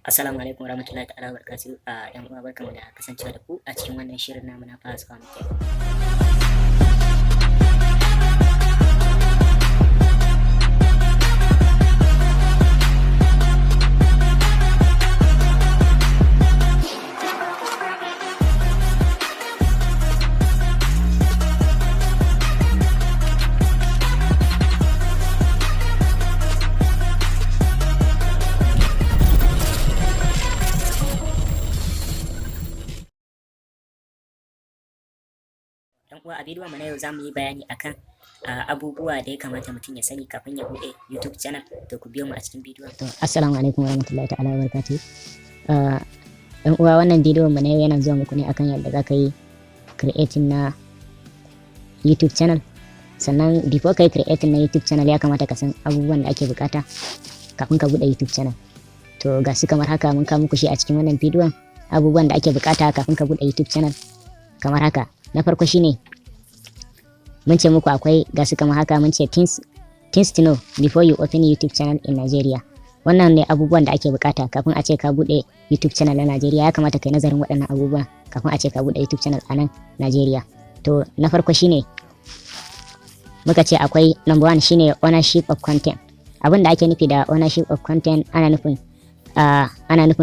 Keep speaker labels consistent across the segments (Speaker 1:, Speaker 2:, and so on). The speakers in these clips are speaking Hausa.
Speaker 1: Assalamu alaikum warahmatullahi ta'ala wabarakatuh. A yan uwa, barkamu da kasancewa da ku a cikin wannan shirin namu na Fast Tech. Yan uwa, a bidiyon mu na yau zamu yi bayani akan abubuwa da ya kamata mutum ya sani kafin ya buɗe YouTube channel. To, ku biyo mu a cikin bidiyon.
Speaker 2: To, assalamu alaikum warahmatullahi ta'ala wabarakatuh. Yan uwa, wannan bidiyon mu na yau yana zuwa muku ne akan yadda za ka yi creating na YouTube channel. Sannan before ka yi creating na YouTube channel, ya kamata ka san abubuwan da ake bukata kafin ka buɗe YouTube channel. To, ga su kamar haka, mun kawo muku shi a cikin wannan bidiyon, abubuwan da ake bukata kafin ka buɗe YouTube channel kamar haka. Na farko shine mun ce muku akwai, ga su kamar haka, mun ce things to know before you open YouTube channel in Nigeria. Wannan ne abubuwan da ake bukata kafin a ce ka bude YouTube channel na Nigeria. Ya kamata kai nazarin waɗannan abubuwan kafin a ce ka bude YouTube channel a nan Nigeria. To, na farko shine muka ce akwai number one, shine ownership of content. Abin da ake nufi da ownership of content, ana nufin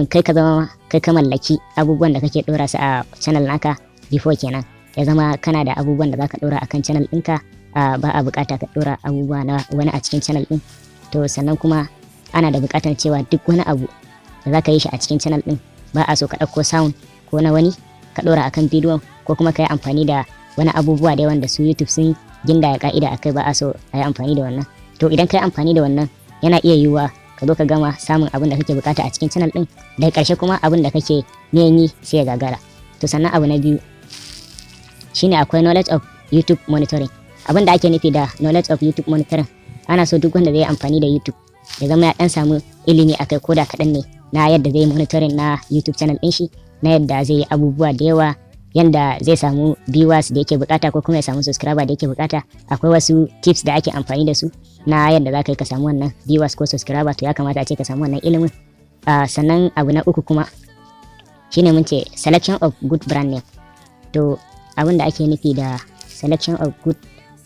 Speaker 2: kai ka zama kai ka mallaki abubuwan da kake dora su a channel naka before kenan. Ya zama kana da abubuwan da zaka dora akan channel ɗinka, ba a bukata ka dora abubuwa na wani a cikin channel ɗin. To, sannan kuma ana da bukatar cewa duk wani abu da zaka yi shi a cikin channel ɗin, ba a so ka ɗauko sound ko na wani ka dora akan bidiyon, ko kuma ka yi amfani da wani abubuwa da wanda su YouTube sun gindaya ka'ida akai, ba a so a yi amfani da wannan. To, idan ka yi amfani da wannan, yana iya yiwuwa ka zo ka gama samun abin da kake bukata a cikin channel ɗin, daga ƙarshe kuma abin da kake niyan yi sai ya gagara. To, sannan abu na biyu shine akwai knowledge of YouTube monitoring. Abin da ake nufi da knowledge of YouTube monitoring, ana so duk wanda zai yi amfani da YouTube ya zama ya dan samu ilimi akai, ko da kaɗan ne, na yadda zai monitoring na YouTube channel ɗin shi, na yadda zai yi abubuwa da yawa, yanda zai samu viewers da yake bukata ko kuma ya samu subscriber da yake bukata. Akwai wasu tips da ake amfani da su na yadda za ka yi ka samu wannan viewers ko subscriber. To, ya kamata a ce ka samu wannan ilimin. Sannan abu na uku kuma shine mun ce selection of good brand name. To, abin da ake nufi da selection of good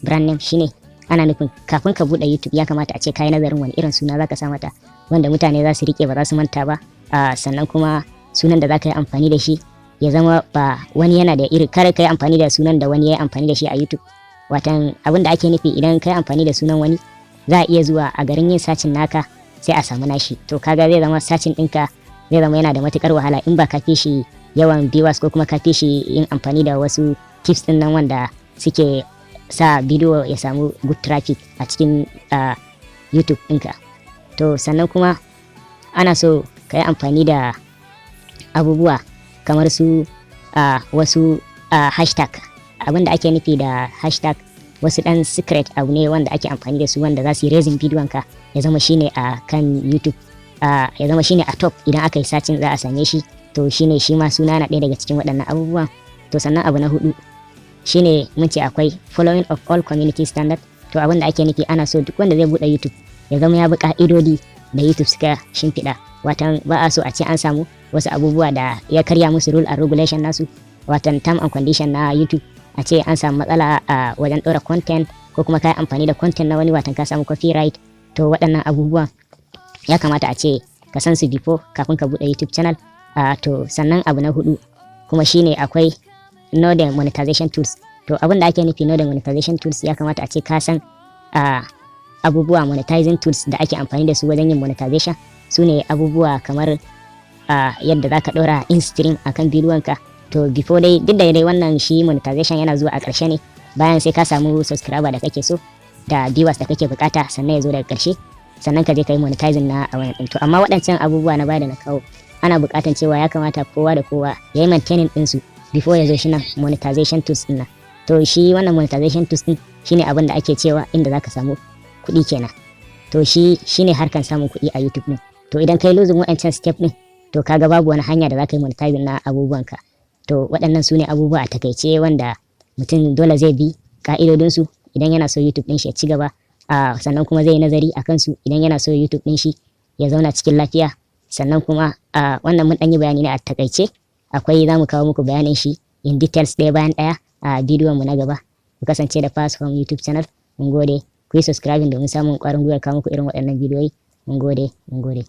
Speaker 2: brand name shine ana nufin kafin ka bude YouTube, ya kamata a ce kayi nazarin wani irin suna zaka sa mata wanda mutane za su rike, ba za su manta ba. Sannan kuma sunan da zaka yi amfani da shi ya zama ba wani yana da iri, kar ka yi amfani da sunan da wani ya yi amfani da shi a YouTube. Watan abin da ake nufi, idan ka yi amfani da sunan wani, za a iya zuwa a garin yin searching naka sai a samu nashi. To, kaga zai zama searching ɗinka zai zama yana da matukar wahala in ba ka fi shi yawan viewers ko kuma ka fi shi yin amfani da wasu tips din nan wanda suke sa bidiyo ya samu good traffic a cikin YouTube ɗinka. To, sannan kuma ana so ka yi amfani da abubuwa kamar su wasu hashtag. Abin da ake nufi da hashtag, wasu ɗan secret abu ne wanda ake amfani da su wanda za su yi raising bidiyon ka ya zama shine a kan YouTube, ya zama shine a top. Idan aka yi searching za a same shi. To, shine shi ma suna na ɗaya daga cikin waɗannan abubuwan. To, sannan abu na hudu shine mun ce akwai following of all community standard. To, abin da ake nufi, ana so duk wanda zai buɗe YouTube ya zama ya bi ka'idodi da YouTube suka shimfiɗa. Watan ba a so a ce an samu wasu abubuwa da ya karya musu rule and regulation nasu, watan term and condition na YouTube, a ce an samu matsala a wajen ɗora content ko kuma ka yi amfani da content na wani, watan ka samu copyright. To, waɗannan abubuwan ya kamata a ce ka san su before, kafin ka buɗe YouTube channel. To, sannan abu na hudu kuma shine akwai know the monetization tools. To, abin da ake nufi know the monetization tools, ya kamata a ce ka san abubuwa monetizing tools da ake amfani da su wajen yin monetization. Su ne abubuwa kamar yadda za ka ɗora in-stream a kan bidiyonka. To, before dai, duk da dai wannan shi monetization yana zuwa a ƙarshe ne, bayan sai ka samu subscriber da kake so da viewers da kake bukata, sannan ya zo daga ƙarshe, sannan ka je ka yi monetizing na a wannan ɗin. To, amma waɗancan abubuwa na baya da na kawo, ana buƙatan cewa ya kamata kowa da kowa ya yi maintaining ɗinsu before ya zo shi nan monetization tools ɗin nan. To, shi wannan monetization tools ɗin shine abin da ake cewa inda zaka samu kuɗi kenan. To, shi shine harkan samun kuɗi a YouTube ɗin. To, idan kai losing waɗancan step ɗin, to kaga babu wani hanya da zaka yi monetizing na abubuwanka. To, waɗannan su ne abubuwa a takaice wanda mutum dole zai bi ka'idodinsu idan yana so YouTube ɗin shi ya ci gaba, sannan kuma zai yi nazari a kansu idan yana so YouTube ɗin shi ya zauna cikin lafiya. Sannan kuma a wannan mun ɗan yi bayani ne a takaice. Akwai, za mu kawo muku bayanin shi in details ɗaya bayan ɗaya a bidiyon mu na gaba. Ku kasance da Fast Home YouTube channel. Mun gode. Ku yi subscribing domin samun ƙwarin gwiwar kawo muku irin waɗannan bidiyoyi. Mun gode, mun gode.